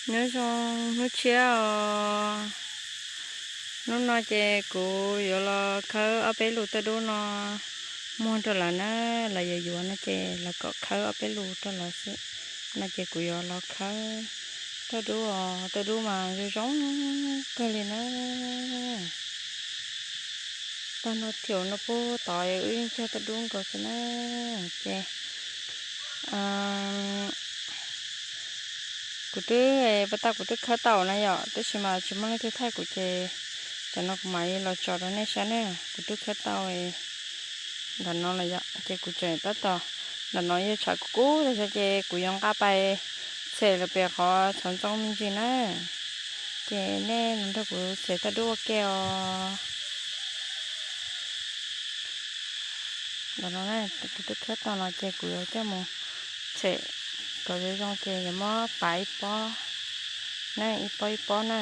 Nyob zoo hnub tshiab os. Hnub no ces kuv yuav los khawb ob peb lus tauj dub no muag rau lawv na, lawv yuav yuav no ces lawv kom khawb ob peb lus rau lawv xwb. No ces kuv yuav los khawb tauj dub os, tauj dub mas zoo zoo kawg li na. Tag no thiam no puag tod wb yeej cog tauj dub nkaus xwb na. Ces kuv twb, pas tas kuv twb khawb tau na yom, tab sis mas tsis muaj leej twg thaij kuv ces tsam no kuv mam li los tso rau nej saib na. Kuv twb khawb tau ntawm no lawm yom, ces kuv tseem tab tom, ntawm no yog tshav kub kub tas zog ces kuv yuav nqa pais txhem lawm pem qhov txhav ntxoo me ntsis na. Ces nej los nrog kuv txhem tauj dub ua ke os. Ntawm no kuv twb khawb tau no ces kuv yuav coj mus txhem kom zoo zoo ces yuav muab pav ib pob na, ib pob ib pob na.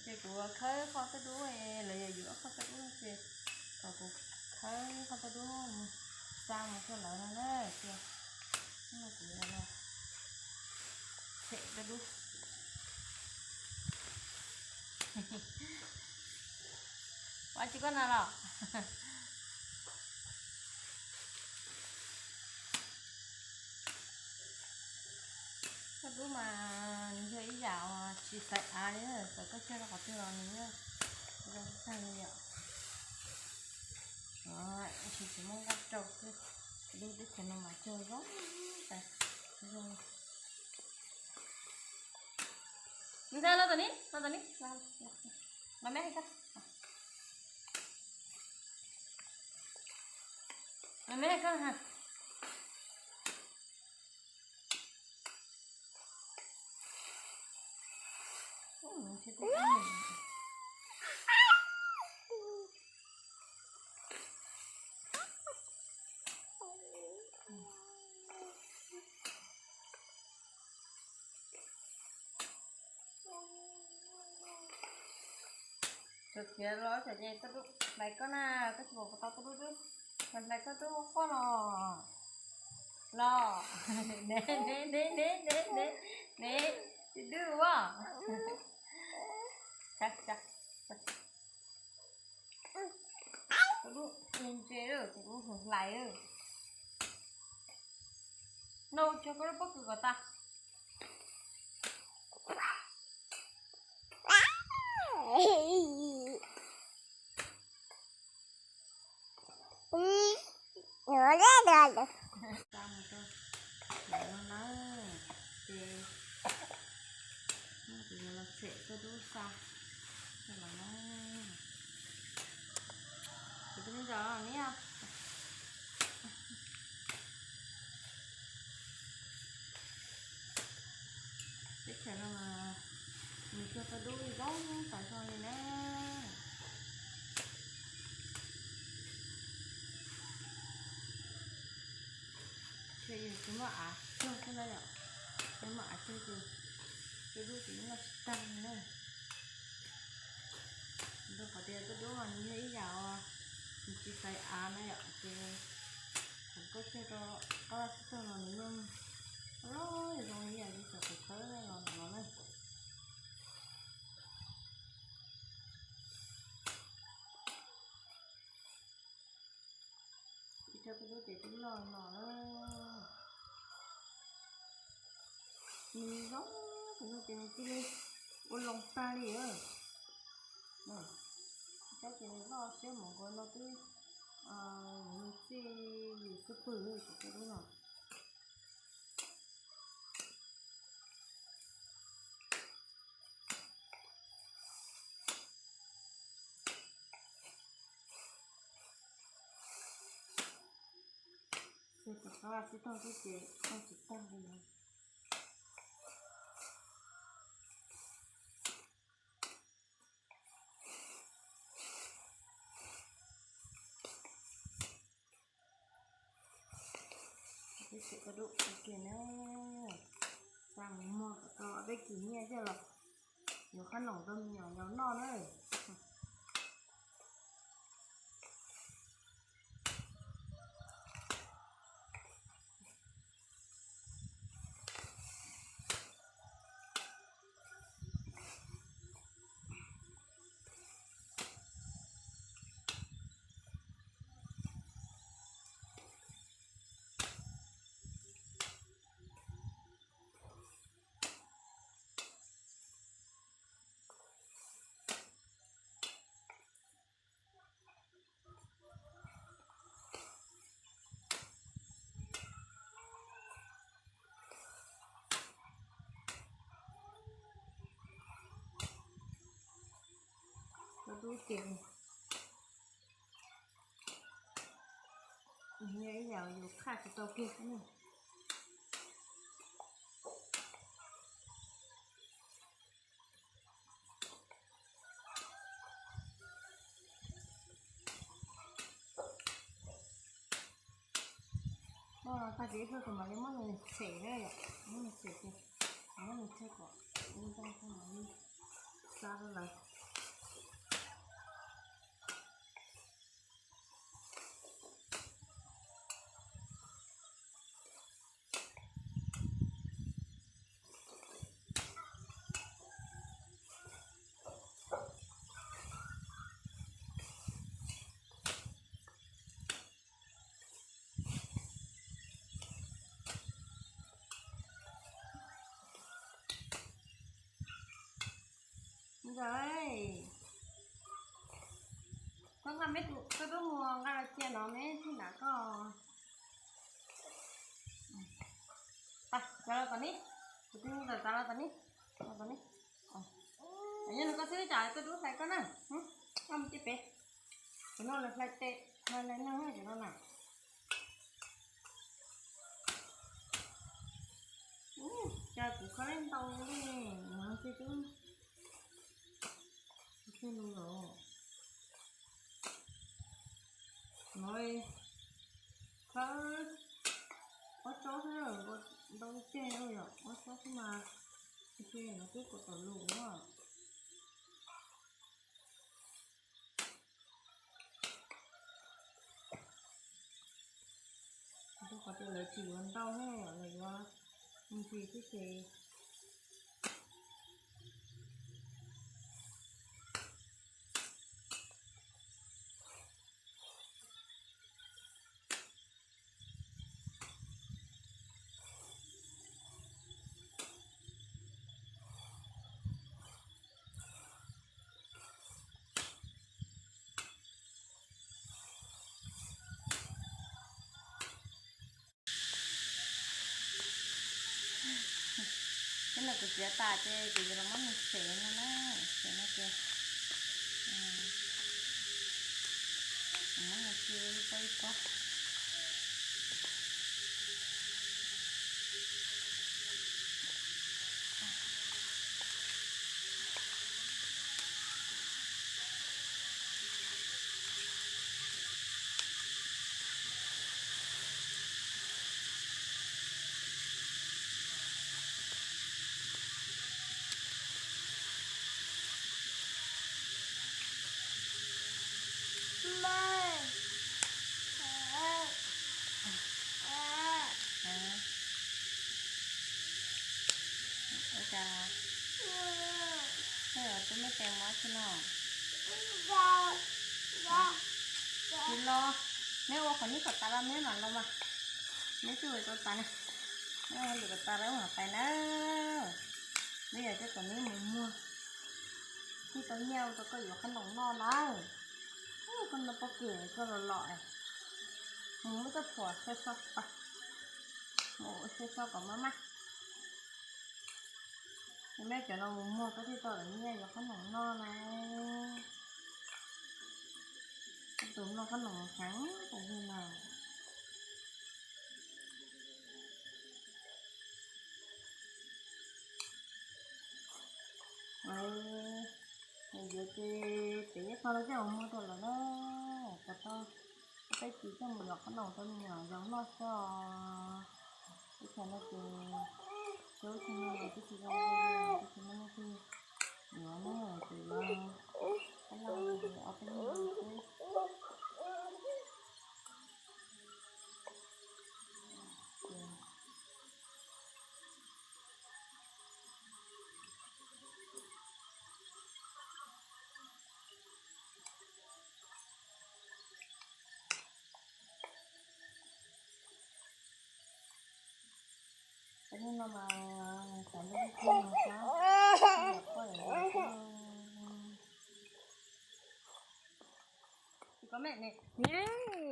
Ces kuv khawb qhov tauj dub, lawv yuav yuav qhov tauj dub ces kom kuv khawb qhov tauj dub mus xa mus rau lawv no na. Ces kuv yuav los txhem tauj dub. Ua tsis koj na los? Tauj dub mas nws yog ib yam uas tsis xaiv av li, xav koj cog rau qhov twg los nws yeej zoo tag li yom. Tsis tsis muaj nqaij rau xwb, dub teb chaws no mas cog zoo tas zoo. Nws xa los tom ni, los tom ni, los me hais koj, los me hais koj ha. Txawm khiav los txawm ces tauj dub hlais koj na, koj tsis pom tau tauj dub dub, hlais koj tub quaj los. Los, ne ne ne ne ne ne, tsis dub ua. Tauj dub ntse lawm, tauj dub hlais lawm. No, tso koj lub pob kws kom tas. Xa mus rau lawv no na, ces kuv yuav los txhem tauj dub xa rau lawv na. Kuv tus me ntxhais ni, teb chaws no mas nws cog tauj dub zoo tas zog li na. Ces yus tsis muaj av cog xwb na yom, yog muaj av cog ces tauj dub ces noj tsis tag li na. Rau qhov tias tauj dub mas nws yog ib yam uas nws tsis xaiv av na yom, ces thaum koj cog rau qab vaj tsib taug los nws yeej loj zoo ib yam li thaum kuv khawb los ntawm no na. Ib rab tauj dub ces twb loj no na. Nws zoo, kuv no ces nws cia li ua loo tag li. Tab ces nws loj siab mus nkaus no twb, nws txij yus xub pwg li cov tauj dub no. Ces rov qab vaj tsib taug xwb ces noj tsis tag li no. Peb tseem tau dub ua ke na, xa mus muag kom tau ob peb kis nyiaj thiaj los yuav qhob noom rau me nyuam yaus noj na. Ib tiam, ib yam yus khaj tsis tau kiag xwb na. Muab tag kis ib pliag kuv mam li muab nws tshem na yom, muab nws tshem ces muab nws tshem kom ib ncaj ces mam li xa rau lawv. Ntawd, koj nqa me tus, koj twb mus nqa los cia no me thiaj nram koj. Tawm los tom ni, kuv twb mus tawm los tom ni, los tom ni. Yog no koj xwb tsam koj dub hlais koj na, koj mus cia pem. Kuv no lawv hlais tes hlais neeg cov no na. Cas kuv kho ntau li no xwb twb thiaj li los. No, khawb ob tsob xwb, ntau tiag yom, ob tsob xwb mas, no twb kom tom lus na. Rau qhov tias lawv tsis yuav ntau thiab, lawv yuav me ntsis xwb ces. Cov no kuv txiav tas ces kuv yuav los muab nws xev no na, xev no ces muab nws cia ib pob ib pob. Ua cas, tus me tes mov tsis no? Tsis los, neb ua qhov neb kom tas los neb mam los mas. Neb twb ua tau tas na, neb ua lwm kom tas lawm mam pais na. Neb yog coj kom neb mus muag, neb tau nyiaj ua rau koj yuav qhob noom noj na. Koj no pob kws koj los los, mus muab coj phuam xyaw so, mus ua xyaw so kom maj maj. Neb cov no mus muag koj thiaj tau lawm nyiaj yuav qhob noom noj na. Koj tus noj qhob noom heev tas li na. Yuav ces pem ib qho los coj mus muag rau lawm na. Kom tau peb tsis coj mus yuav qhob noom rau me nyuam yaus noj xwb os. Ib tsam no ces, ib tsam no los twb tsis zoo li, twb tsis muaj leej twg yuav na, tsuas yuav ob leeg, ob peb leeg xwb. Cov no mas xav ntuj ib tug mas sab, poj niam, tsis kom mem ne, niam.